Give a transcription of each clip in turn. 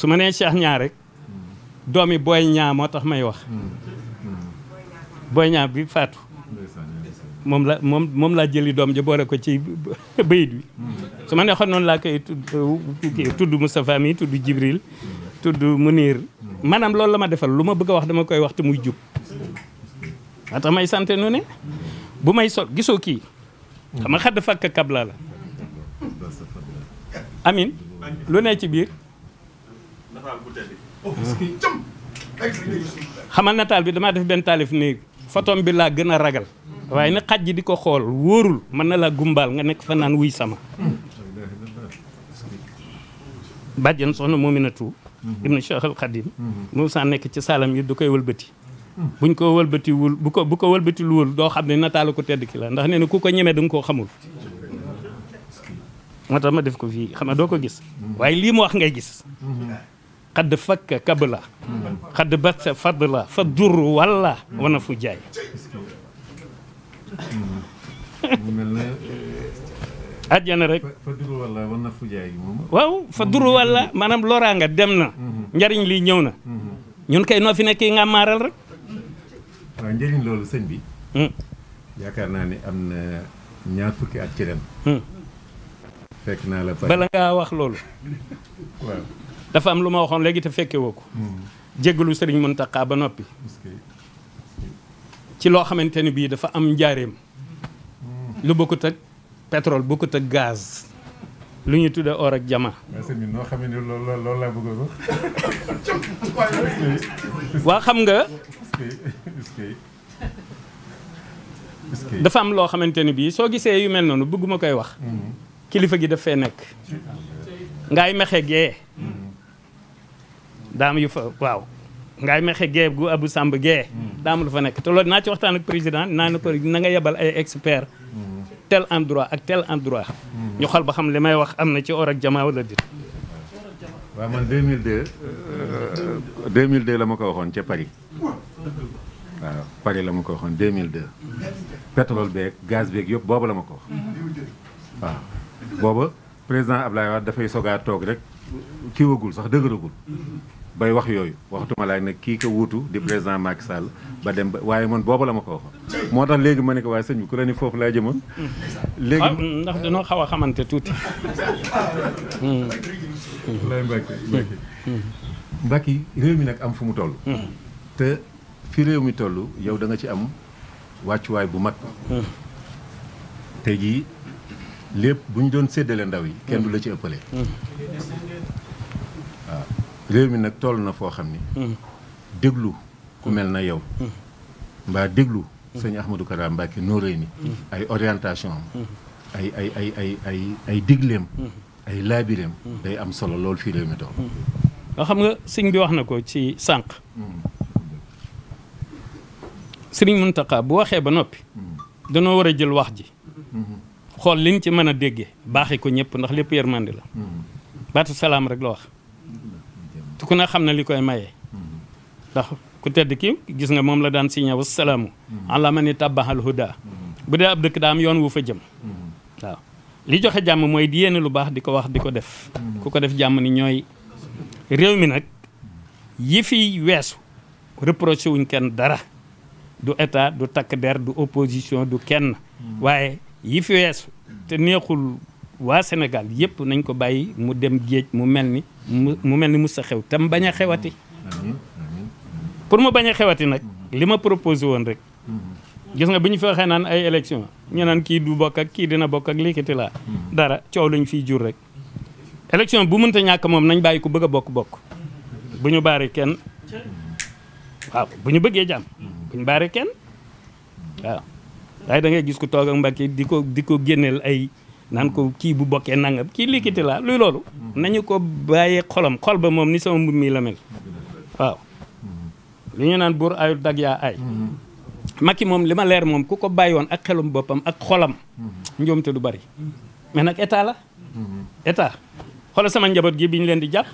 su ma nee Cheikh Niang rek doomi Boy Niang moo tax may wax Boy Niang bi faatu moom laa jëli doom ji boole ko ci bayit bi su ma neexoon noonu laa koy tudd Moustapha mi tudd Jibril tudd Munir maanaam loolu la ma defal lu ma bëgg a wax dama koy wax te muy jub moo tax may sante nu ne bu may sol gisoo kii xam nga xadd fakk kabla la amin lu ne ci biir xamal nataal bi damaa def benn taalif ni photom bi laa gën a ragal waaye na xaj ji di ko xool wóorul mën na laa gumbaal nga nekk fa naan wuy sama bàjjan soxna Mominatou ibnu Cheikh al Khadim moom saa nekk ci salam yi du koy wëlbati buñ ko wëlbatiwul bu ko wëlbatiluwul doo xam ne nataalu ko tedd ki la ndax nee na ku ko ñemee da nga koo xamul moo tax ma def ko fii xam nga doo ko gis waaye lii mu wax ngay gis xadd fakka kabla xadd batsa fadla fa dur walla wana fu jaay ajjana rek fa dur walla wana fu jaay moom waaw fa dur walla maanaam loraanga dem na njariñ lii ñëw na ñun kay noo fi nekk nga maaral rek waaw njëriñ loolu sëñ bi yaakaar naa ni am na ñaar fukki at ci ren fekk naa la bala ngaa wax loolu waaw dafa am lu ma waxoon léegi te fekke woo ko jéggalu sëriñ Mountakha ba noppi ci loo xamante ni bii dafa am njaareem lu bokkut ak pétrole bokkut ak gaz lu ñu tudde or ak jama sëñ bi noo xam ne loolu laa bëgg a wax waa xam nga dafa am loo xamante ni bii soo gisee yu mel noonu bëgguma koy wax kilifa gi daf fee nekk ngaay mexe gee daam yu fa waaw ngaay mexe gee gu Abou Samb gee daam lu fa nekk te loolu naa ci waxtaan ak président naa ne ko na nga yebal ay expert tel endroit ak tel endroit ñu xool ba xam li may wax am na ci or ak jamaa wala dit waaw man 2002 la ma ko waxoon ca Paris waaw Paris la ma ko waxoon 2002 pétrole beeg gaz beeg yëpp booba la ma ko wax waaw booba président Ablaye Wade dafay sogaa toog rek kiiwagul sax dëgëragul bay wax yooyu waxtuma laaj nag kii ko wuutu di président Macky Sall ba dem ba waaye man booba la ma ko waxoon moo tax léegi ma ne ko waaye sëñ bi ku la ni foofu laa jëmoon léegi ndax dañoo xaw a xamante tuuti lay Mbacke réew mi nag am fu mu toll te fi réew mi toll yow da nga ci am wàccuwaay bu mag tey jii lépp bu ñu doon séddale ndaw yi kenn du la ci ëppale waaw réew mi nag toll na foo xam ni déglu ku mel na yow mbaa déglu sëñ Ahmadou Kara Mbacke nóoréy ni ay orientation am ay digleem ay laabireem day am solo lool fii réew mi toll nga xam nga sëñ bi wax na ko ci sànq sëriñ Mountakha bu waxee ba noppi danoo war a jël wax ji xool liñ ci mën a déggee baaxee ko ñëpp ndax lépp yërmande la baatu salaam rek la wax te ku ne xam na li koy maye ndax ku tedd ki gis nga moom la daan signé wa salaamu ala man ittabaal huda bu dee ab dëkk daa am yoon wu fa jëm waaw li joxe jàmm mooy di yéene lu baax di ko wax di ko def ku ko def jàmm ni ñooy réew mi nag yi fi weesu reproché wuñ kenn dara du état du takk der du opposition du kenn waaye yi fi weesu te neexul waa Sénégal yëpp nañ ko bàyyi mu dem géej mu mel ni mus a xew te mu bañ a xewati pour mu bañ a xewati nag li ma proposé woon rek gis nga bu ñu fi waxee naan ay élection ñu naan kii du bokk ak kii dina bokk ak liikiti laa dara coow lañ fiy jur rek élection bu mënta ñàkk moom nañ bàyyi ko bëgg a bokk bu ñu baari kenn waaw bu ñu bëggee jàmm bu ñu baari kenn waaw waaye da ngay gis ku toog ak Mbacke di ko génneel ay naan ko kii bu bokkee nangam kii liikiti laa luy loolu nañu ko bàyyee xolam xol ba moom ni sama mbub mi la mel waaw li ñu naan buur ayul dag yaa ay Macky moom li ma leer moom ku ko bàyyi woon ak xelum boppam ak xolam njoomte du bari mais nag état la état xoolal sama njaboot gi bi ñu leen di jàpp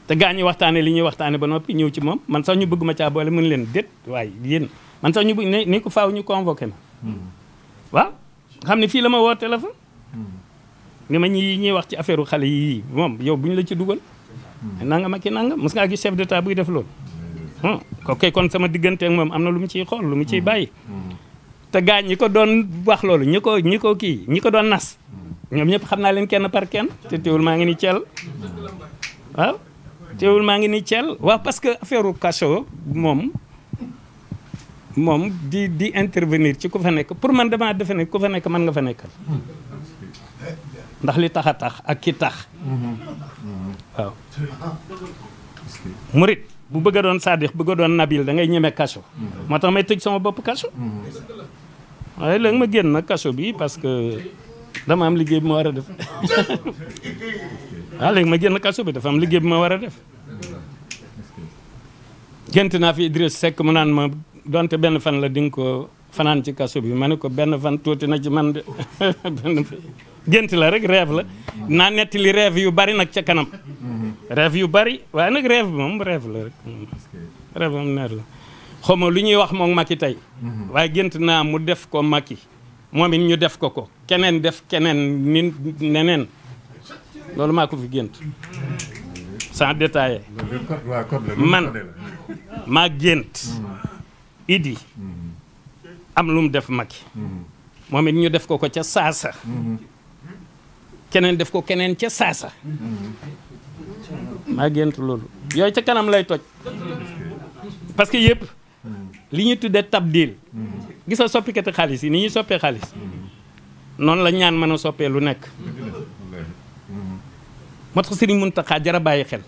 te gaa ñi waxtaane li ñuy waxtaane ba noppi ñëw ci moom man sax ñu bëgg ma caa boole mën leen déet waaye yéen man sax ñu bëgg ni ko faaw ñu convoqué ma waaw xam ne fii la ma woo téléphone ni ma ñuy wax ci affaire xale yii moom yow bu ñu la ci dugal nangam ak i nangam mos ngaa gis chef d'état buy def loolu kooku kon sama diggante ak moom am na lu mu ciy xool lu mu ciy bàyyi te gaa ñi ko doon wax loolu ñi ko doon nas ñoom ñëpp xam naa leen kenn par kenn te teewul maa ngi ni ceel waaw teewul maa ngi ni ceel waaw parce que affaire u kaso moom di intervenir ci ku fa nekk pour man damaa defe ne ku fa nekk mën nga fa nekkal ndax li tax a tax ak ki tax waaw murit bu bëgg a doon Sadix bëgg a doon Nabil da ngay ñeme kaso moo tax may tëj sama bopp kaso waaye léegi ma génn nag kaso bi parce que dama am liggéey bi ma war a def waaw léegi ma génn kaso bi dafa am liggéey bi ma war a def gént naa fi Idriss Seck mu naan ma donte benn fan la di nga ko fanaan ci kaso bi ma ne ko benn fan tuuti na ci man de gént la rek rêve la naa nettali rêve yu bari nag ca kanam rêve yu bari waaye nag rêve bi moom rêve la rek rêve moom neer la xaw ma lu ñuy wax moom Macky tey waaye gént naa mu def ko Macky moom it ñu def ko keneen def keneen ni neneen loolu maa ko fi gént sans détailler man maa gént Idi am lu mu def Macky moom it ñu def ko ca saasa keneen def ko keneen ca saasa maa gént loolu yooyu ca kanam lay toj parce que yëpp li ñuy tuddee tabdil gis nga soppikati xaalis yi ni ñuy soppee xaalis noonu la ñaan mën a soppee lu nekk moo tax Serigne Mountakha jara bàyyi xel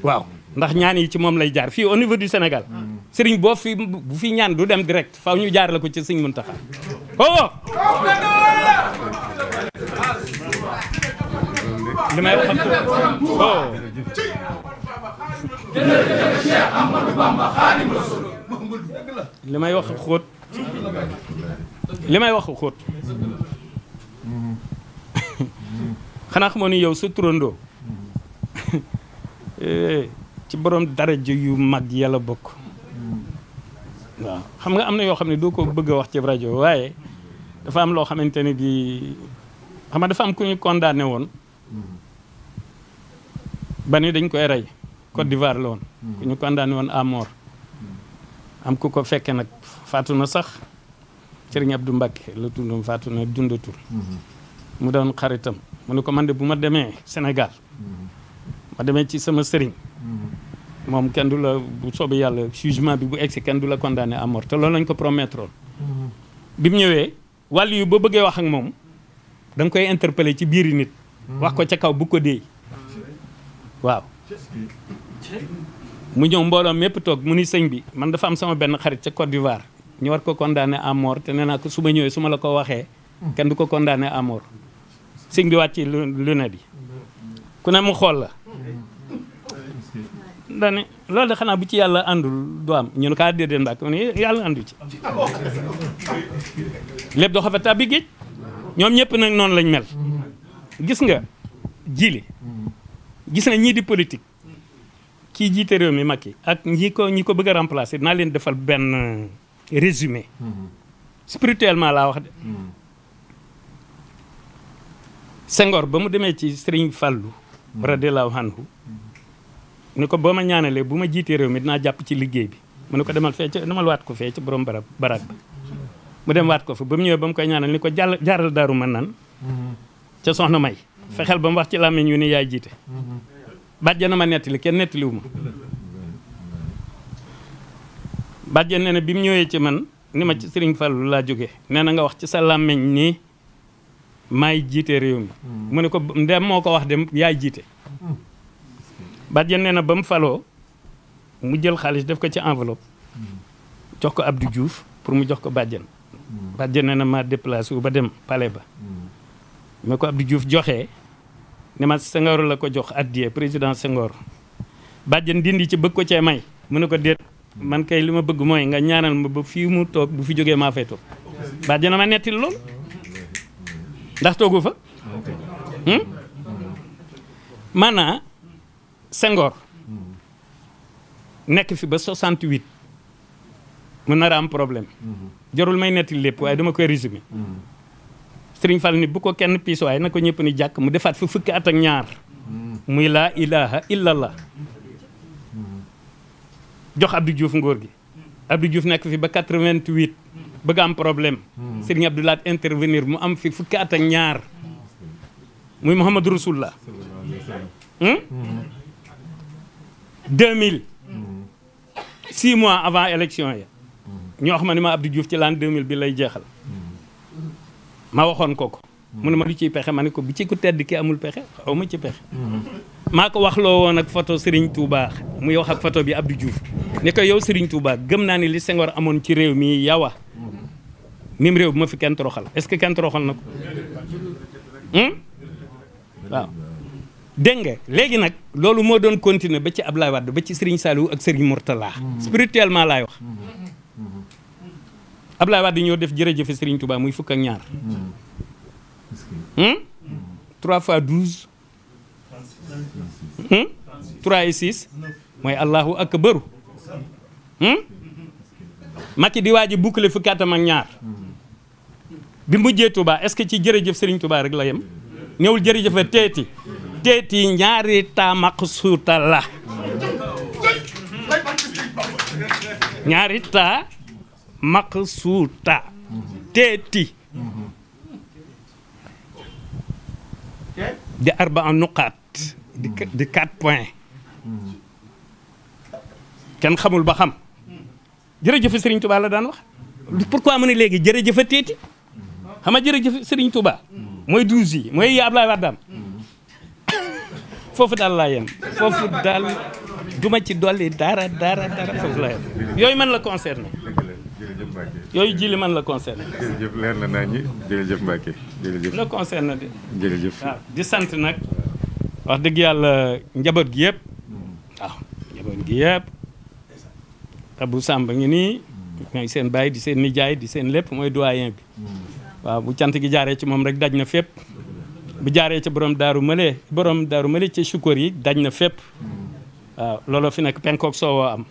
waaw ndax ñaan yi ci moom lay jaar fii au niveau du Sénégal Serigne bu fi ñaan du dem direct faw ñu jaar la ko ci Serigne Mountakha li may wax li may wax xóot li may wax xóot xanaa xamoo ni yow sa turandoo ci borom daraja yu mag yàlla bokk waaw xam nga am na yoo xam ne doo ko bëgg a wax ci rajo waaye dafa am loo xamante ne bi xam nga dafa am ku ñu condamné woon ba ni dañ koy rey Côte d'Ivoire la woon ku ñu condamné woon à mort am ku ko fekke nag faatu na sax Serigne Abdou Mbacké la tuddam faatu na dundatul mu doon xaritam mu ne ko man de bu ma demee Sénégal ma demee ci sama sëriñ moom kenn du la bu soobee yàlla jugement bi bu egsi kenn du la condamné à mort te loolu lañ ko promettre bi mu ñëwee wàll yu ba bëggee wax ak moom da nga koy interpeller ci biiri nit wax ko ca kaw bu ko déey waaw mu ñëw mbooloo mépp toog mu ni sëñ bi man dafa am sama benn xarit ca Côte d'Ivoire ñu war ko condamné à mort te nee naa ko su ma ñëwee su ma la ko waxee kenn du ko condamné à mort sëñ bi wàcc lu ne bi ku ne mu xool la dane loolu de xanaa bu ci yàlla àndul du am ñu ne kaa déedéet mbàkk ne yàlla àndu ci lépp doo xa fa tàbbi géej ñoom ñëpp nag noonu lañ mel gis nga jili gis nga ñii di politique kii jiite réew mi Macky ak ñi ko bëgg a remplacer dinaa leen defal benn résumé spirituellement laa wax de Senghor ba mu demee ci Serigne Fallou radiyallahu anhu ni ko boo ma ñaanalee bu ma jiitee réew mi dinaa jàpp ci liggéey bi mu ne ko demal waat ko fee ca borom barak ba mu dem waat ko fa ba mu ñëwee ba mu koy ñaanal ni ko jaaral daaru mën nan ca soxna May fexeel ba mu wax ci làmmiñ yu ni yaay jiite bàjjen na ma nettali kenn nettaliwu ma bàjjen nee na bi mu ñëwee ci man ni ma ci Serigne Fallou laa jógee nee na nga wax ci sa làmmiñ nii maay jiite réew mi mu ne ko ndem moo ko wax dem yaay jiite bàjjen nee na ba mu faloo mu jël xaalis def ko ci enveloppe jox ko Abdou Diouf pour mu jox ko bàjjen bàjjen nee na ma déplacé wu ba dem palais ba mais ko Abdou Diouf joxee ne ma Senghor la ko jox addiye président Senghor bàjjen dindi ci bëgg ko cee may mu ne ko déet man kay li ma bëgg mooy nga ñaanal ma ba fii mu toog bu fi jógee maa fay toog bàjjen ma netti lool ndax toogu fa maanaam Senghor nekk fi ba 68 mu nar a am problème jarul may netti lépp waaye dama koy résumé Sëriñ Fall ni bu ko kenn piis waaye na ko ñëpp ni jàkk mu defaat fi fukki at ak ñaar muy laa ilaha illallah jox Abdou Diouf ngóor gi Abdou Diouf nekk fi ba 88 bëgg am problème Sëriñ Abdou Lahat intervenir mu am fi fukki at ak ñaar muy Mouhamadou Rasulullah 2000 6 mois avant élection ya ñu wax ma ni ma Abdou Diouf ci l'an 2000 bi lay jeexal ma waxoon ko mu ne ma lu ciy pexe ma ne ko bi ci ko tedd ki amul pexe xaw ma ci pexe maa ko waxloo woon ak photo Serigne Touba muy wax ak photo bi Abdou Diouf ne ko yow Serigne Touba gëm naa ni li Senghor amoon ci réew mi yawa mim réew bi ma fi kenn toroxal est-ce que kenn toroxal na ko waaw dégg nga léegi nag loolu moo doon continuer ba ci Ablaye Wade ba ci Serigne Saliou ak Serigne Mourtala spirituellement laay wax Ablaye Wade ñoo def jërëjëf Serigne Touba muy fukk ak ñaar 3 fois 12 3 et 6 mooy Allahu akbaru Macky di waaji boucler fukki atam ak ñaar bi mujjee Touba est-ce que ci jërëjëf Serigne Touba rek la yem ñëwul jërëjëf a teeti ñaari taamaq suuta la ñaari taa maq suuta teeti di arba nuqaat di 4 points kenn xamul ba xam jërëjëf Serigne Touba la daan wax pourquoi mu ne léegi jërëjëf a teeti xam nga jërëjëf Serigne Touba mooy 12 yi mooy Ablaye Wade foofu daal laa yem foofu daal duma ci dolli dara foofu laa yem yooyu man la concerné yooyu jili man la concerné jërëjëf leer na naa ñi jërëjëf Mbacke jërëjëf la concerné de jërëjëf waaw di sant nag wax dëgg yàlla njaboot gi yëpp waaw njaboot gi yëpp Abou Samba ngi nii mooy seen baay di seen nijaay di seen lépp mooy doyen bi waaw bu cant gi jaaree ci moom rek daj na fépp bu jaaree ci borom daaru mële ci sukkur yi daj na fépp waaw looloo fi nekk penkook soowoo am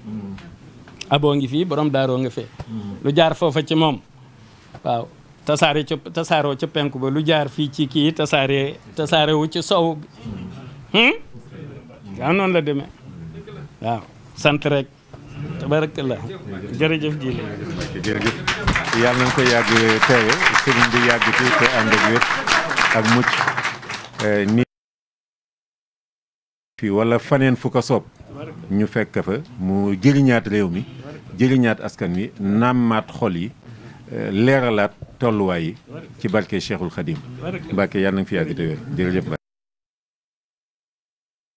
aboo ngi fii borom daaroo nga fee lu jaar foofa ci moom waaw tasaaroo ca penku ba lu jaar fii ci kii tasaare wu ci soow bi waaw noonu la demee waaw sant rek tabarakallah jërëjëf ji la jërëjëf yàlla nañ ko yàgg teewe sëriñ bi yàgg ci te ànd ak wér ak mucc ni fii wala faneen fu ko soob ñu fekk fa mu jëriñaat réew mi jëriñaat askan wi nàmmaat xol yi leeralaat tolluwaay yi ci barke Cheikhul Khadim Mbacke yàlla na fi yàgg te wér jërëjëf Mbacke.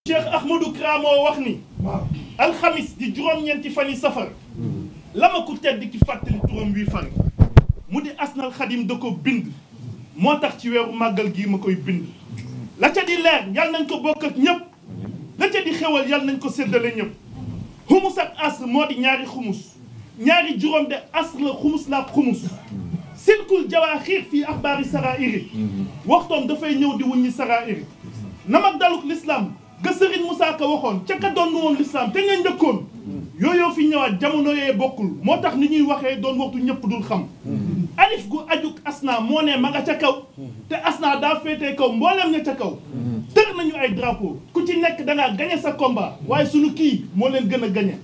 Cheikh Ahmadou Kara moo wax ni alxamis di juróom-ñeenti fani safar la ma ku tedd ki fàttali turam wi fan mu di asnal Khadim da ko bind moo tax ci weeru màggal gii ma koy bind la ca di leer yàlla nañ ko bokk ak ñëpp la ca di xewal yàlla nañ ko séddale ñëpp xumus ak asr moo di ñaari xumus ñaari juróom de asr la xumus la ak xumus silkul jawaaxiir fii axbaari sarairi waxtoom dafay ñëw di wuññi sarairi namak daluk l'islam ga Serigne Moussa Ka waxoon ca ka doon woon l'islam te nga njëkkoon yooyoo fi ñëwaat jamono yee bokkul moo tax ni ñuy waxee doon waxtu ñëpp dul xam alif gu ajuk asna moo ne ma nga ca kaw te asna daa féetee kaw mbooleem ña ca kaw tër nañu ay drapeau ku ci nekk da ngaa gañe sa combat waaye sunu kii moo leen gën a gañe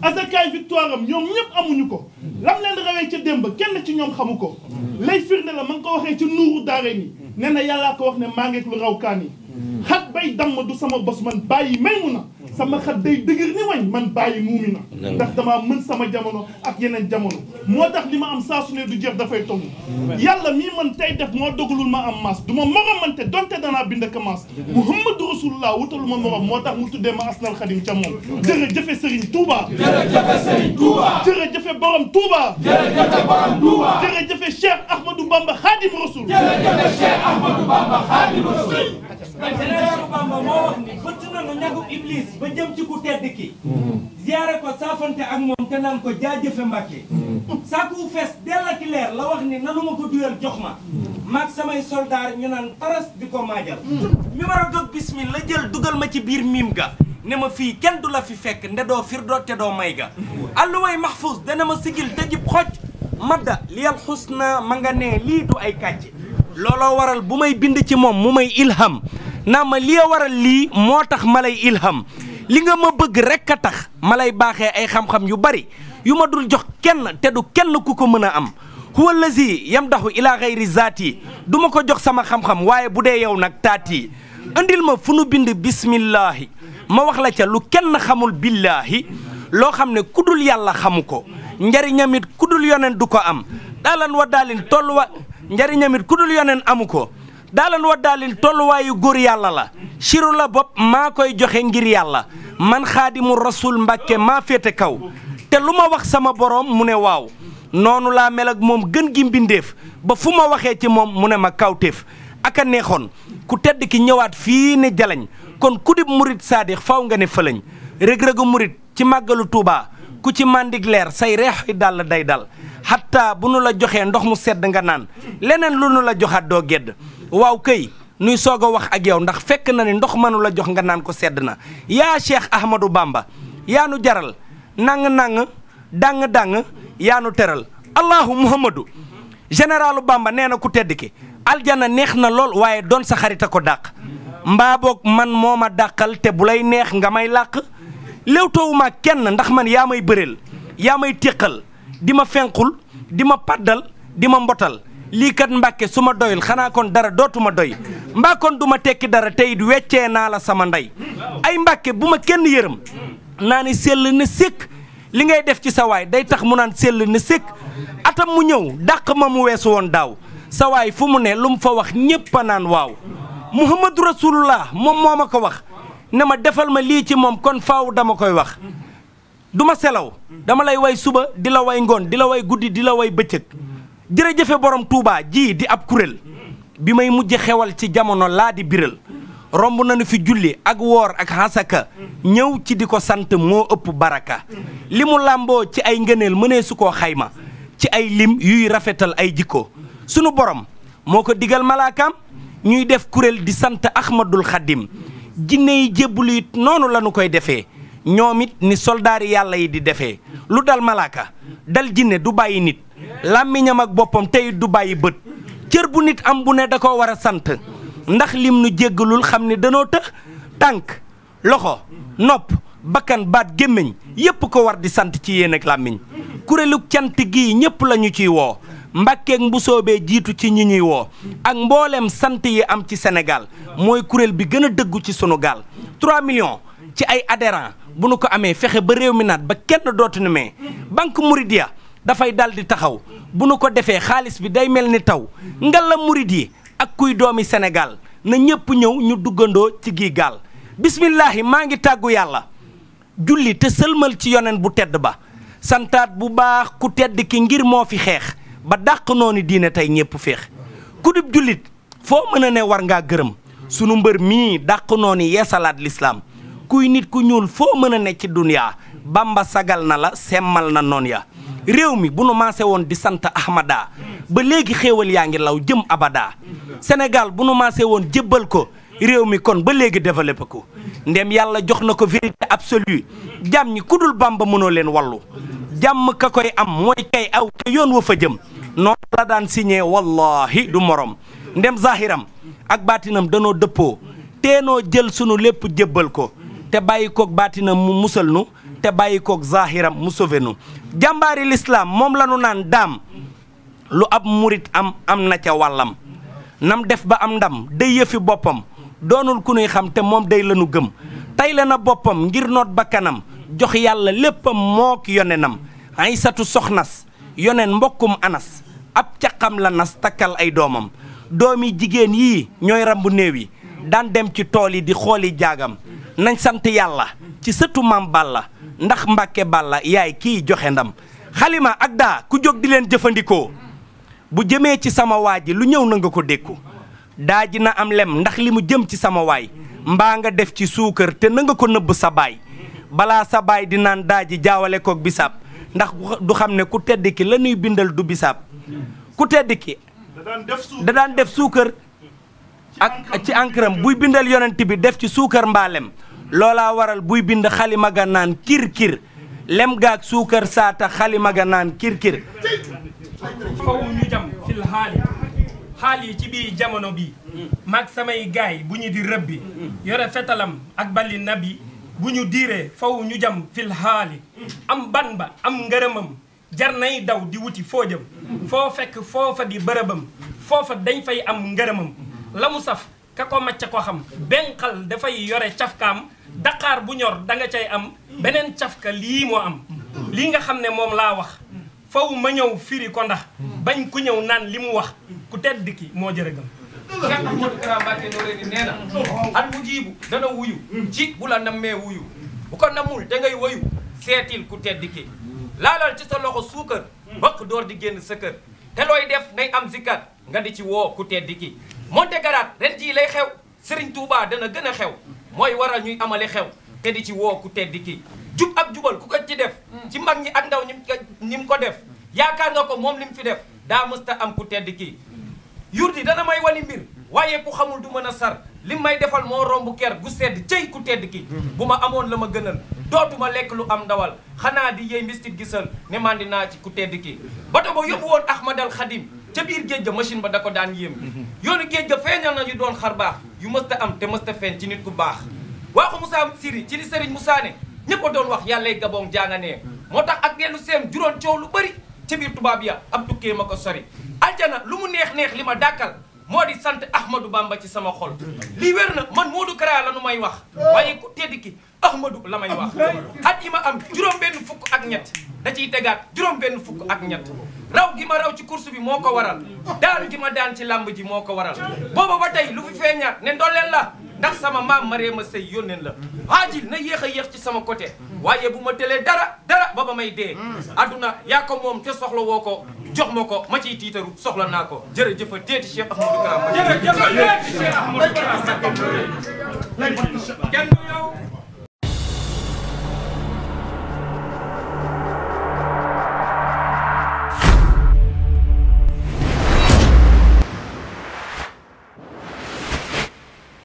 asakaay victoire am ñoom ñëpp amuñu ko lam leen rawee ca démb kenn ci ñoom xamu ko lay firnde la ma nga ko waxee ci nuuru daare ni nee na yàllaa ko wax ne maa ngeeg lu raw kaan yi xat bay damm du sama bos man bàyyi may mu na sama xat day dëgër ni wañ man bàyyi muumi na ndax damaa mën sama jamono ak yeneen jamono moo tax li ma am saa su ne du jeex dafay togg yàlla mii man tey def moo dogalul ma am maas du ma moromante donte danaa bind ak maas Muhammadu Rasulullah wutalu ma morom moo tax mu tuddee ma asnal Xadim ca moom jërëjëfe Serigne Touba jërëjëfe Serigne Touba jërëjëfe borom Touba jërëjëfe borom Touba jërëjëfe Cheikh Ahmadou Bamba Khadim Rasoul jërëjëfe Cheikh Ahmadou Bamba Khadim Rasoul Général Bamba moo wax ni bëtt nañu ñagu Iblis ba jëm ci ku tedd ki ziyaare ko saafante ak moom te naan ko jaajëfe Mbàkke saaku fees dellaki leer la wax ni nanu ma ko duyal jox ma maag samay soldaar ñu naan taras di ko maajal mi war a gog bismil la jël dugal ma ci biir miim ga ne ma fii kenn du la fi fekk nde doo firdo te doo may ga alluway mahfuz dana ma sigil te jib xoj madda liyal xusna ma nga ne lii du ay kàcc looloo waral bu may bind ci moom mu may ilham naa ma li waral lii moo tax ma lay ilham li nga ma bëgg rekk a tax ma lay baaxee ay xam-xam yu bari yu ma dul jox kenn te du kenn ku ko mën a am huwa allazi yamdahu ila gayri zaati du ma ko jox sama xam-xam waaye bu dee yow nag taati andil ma fu nu bind bismillahi ma wax la ca lu kenn xamul billahi loo xam ne ku dul yàlla xamu ko njariñamit ku dul yonen du ko am daalan wa daalin tolluwa njariñamit ku dul yonen amu ko daalan wa daalin tolluwaayu góor yàlla la siru la bopp maa koy joxe ngir yàlla man xaadimu rasul mbàkke maa féete kaw te lu ma wax sama borom mu ne waaw noonu laa mel ak moom gën gi mbindeef ba fu ma waxee ci moom mu ne ma kawteef aka neexoon ku tedd ki ñëwaat fii ne jalañ kon ku dib murit saadix faw nga ne fëlañ rëg-rëgu murit ci màggalu Tuubaa ku ci màndig leer say reex yi dal day dal xatta bu nu la joxee ndox mu sedd nga naan leneen lu nu la joxaat doo gedd waaw këy nuy soog a wax ak yow ndax fekk na ne ndox mënu la jox nga naan ko sedd na yaa Cheikh Ahmadou Bamba yaa nu jaral nang-nang dang-dang yaa nu teral allahu muhammadu généralu Bamba nee na ku tedd ki aljana neex na lool waaye doon sa xarita ko dàq mbaa boog man moo ma dàqal te bu lay neex nga may làq léewtoowuma kenn ndax man yaa may bëreel yaa may téqal di ma fenqul di ma paddal di ma mbotal lii kat mbàkke su ma doyul xanaa kon dara dootuma doy mbaa kon du ma tekki dara tey it weccee naa la sama ndey ay mbàkke bu ma kenn yërëm naa ni sell ne sékk li ngay def ci sa waay day tax mu naan sell ne sékk atam mu ñëw dàq ma mu weesu woon daaw sa waay fu mu ne lu mu fa wax ñépp a naan waaw muhammadu rasulullah moom moo ma ko wax ne ma defal ma lii ci moom kon faaw dama koy wax du ma selaw dama lay way suba di la way ngoon di la way guddi di la way bëccëg jërëjëfe borom Touba ji di ab kuréel bi may mujj xewal ci jamono laa di biral romb nañu fi julli ak woor ak xasaka ñëw ci di ko sant moo ëpp baraka li mu làmboo ci ay ngëneel mënee su koo xayma ci ay lim yuy rafetal ay jikko sunu borom moo ko digal malaakaam ñuy def kuréel di sant Ahmadul Xadim jinne yi jébbulu it noonu la ñu koy defee ñoom it ni soldaari yàlla yi di defee lu dal malaaka dal jinne du bàyyi nit làmmiñam ak boppam tey du bàyyi bët cër bu nit am bu ne da ko war a sant ndax lim nu jéggalul xam ne danoo të tànk loxo nopp bakkan baat gémmiñ yépp ko war di sant ci yéen ak làmmiñ kuréelu cant gii ñépp la ñu ciy woo mbàkkeek mbusóobee jiitu ci ñi ñuy woo ak mbooleem sant yi am ci Sénégal mooy kuréel bi gën a dëggu ci sunu gaal 3 millions ci ay adhérents bu nu ko amee fexe ba réew mi naat ba kenn dootu nu mee banque Mouridia dafay dal di taxaw bu nu ko defee xaalis bi day mel ni taw ngalla murid yi ak kuy doomi Sénégal na ñépp ñëw ñu duggandoo ci gii gaal bismillahi maa ngi tàggu yàlla julli te sëlmal ci yonen bu tedd ba santaat bu baax ku tedd ki ngir moo fi xeex ba dàq noonu diine tey ñépp féex ku dib jullit foo mën a ne war ngaa gërëm sunu mbër mii dàq noonu yeesalaat lislaam kuy nit ku ñuul foo mën a ne ci duniyaa Bamba sagal na la semmal na noon ya réew mi bu nu maase woon di sant Ahmada ba léegi xéewal yaa ngi law jëm abada Sénégal bu nu maase woon jébbal ko réew mi kon ba léegi développé ko ndem yàlla jox na ko vérité absolue jàmm ñi ku dul Bamba mënoo leen wallu jàmm ka koy am mooy kay aw te yoon wa fa jëm noonu la daan signé wallahi du morom ndem zahiram ak baatinam danoo dëppoo teenoo jël sunu lépp jébbal ko te bàyyi koog baatinam mu musal nu te bàyyi koog zahiram mu sauvé nu jàmbaari lislaam moom la nu naan daam lu ab murit am na ca wàllam nam def ba am ndam day yëfi boppam doonul ku nuy xam te moom day lanu gëm tey la na boppam ngir noot bakkanam jox yàlla léppam mook yonenam ay satu soxnas yonen mbokkum anas ab caqam la nas takkal ay doomam doomi jigéen yii ñooy rambu néew yi daan dem ci tool yi di xooli jaagam nañ sant yàlla ci sëtu maam Balla ndax Mbàkke Balla yaay kii joxe ndam xalima ak daa ku jóg di leen jëfandikoo bu jëmee ci sama waa ji lu ñëw na nga ko dékku daa ji na am lem ndax li mu jëm ci sama waay mbaa nga def ci suukar te na nga ko nëbb sa baay balaa sa baay di naan daa ji jaawale koog bisaab ndax du xam ne ku tedd ki la ñuy bindal du bisaab ku tedd ki da daan def suukar ak ci encrem buy bindal yonent bi def ci suukar mbaalem loolaa waral buy bind xalima ga naan kir-kir lem gaag suukar saata xalima ga naan kir-kir faw ñu jam fil haali xaal yi ci biir jamono bi maag samay gaay bu ñu di rëbbi yore fetalam ak bali nabi bu ñu diiree faw ñu jam fil xaali am ban ba am ngërëmam jar nay daw di wuti foojam foo fekk foofa di bërëbam foofa dañ fay am ngërëmam la mu saf ka ko macca ko xam benqal dafay yore cafkaam daqaar bu ñor da nga cay am beneen cafka lii moo am lii nga xam ne moom laa wax faw ma ñëw firi ko ndax bañ ku ñëw naan li mu wax ku tedd ki moo jërëgam Cheikh Ahmadou Kara Mbacké Noreyni nee na at mu jiibu dana wuyu ci bu la nammee wuyu bu ko namul da ngay woyu seetil ku tedd ki laalal ci sa loxo suukar bokk door di génn sa kër te looy def ngay am zikkat nga di ci woo ku tedd ki monte garaat ren jii lay xew Serigne Touba dana gën a xew mooy waral ñuy amale xew te di ci woo ku tedd ki jub ak jubal ku ko ci def ci mag ñi ak ndaw ñi mu ko def yaakaar nga ko moom li mu fi def daa mësta am ku tedd ki yurdi dana may wali mbir waaye ku xamul du mën a sar li may defal moo romb ker gu sedd cëy ku tedd ki bu ma amoon la ma gënal dootuma lekk lu am ndawal xanaa di yey mbistit gisal ne mandi naa ci ku tedd ki bato ba yóbbu woon Ahmadal Khadim ca biir géej ga machine ba da ko daan yéem yoonu géej ga feeñal na yu doon xar baax yu mësta am te mësta feeñ ci nit ku baax waaxu Moussa Siri ci li Serigne Moussa ne ñëpp a doon wax yàllay gaboom jaanganee moo tax ak dellu seem juróon coow lu bëri ca biir tubaab ya ab tukkee ma ko sori aljana lu mu neex-neex li ma dàkkal moo di sant Ahmadou Bamba ci sama xol lii wér na man Modou Kara la nu may wax waaye ku tedd ki Ahmadou la may wax at yi ma am juróom-benn fukk ak ñett da ciy tegaat juróom-benn fukk ak ñett raw gi ma raw ci course bi moo ko waral daan gi ma daan ci làmb ji moo ko waral booba ba tey lu fi feeñaat ne ndolleen la ndax sama maam Mariama Sey yónneen la haajil na yéex a yéex ci sama côté waaye bu ma tëlee dara ba ba may dee adduna yaa ko moom te soxla woo ko jox ma ko ma ciy tiitaru soxla naa ko jërëjëf teeti Cheikh Ahmadou Kara jërëjëf teeti Cheikh Ahmadou Kara kenn du yow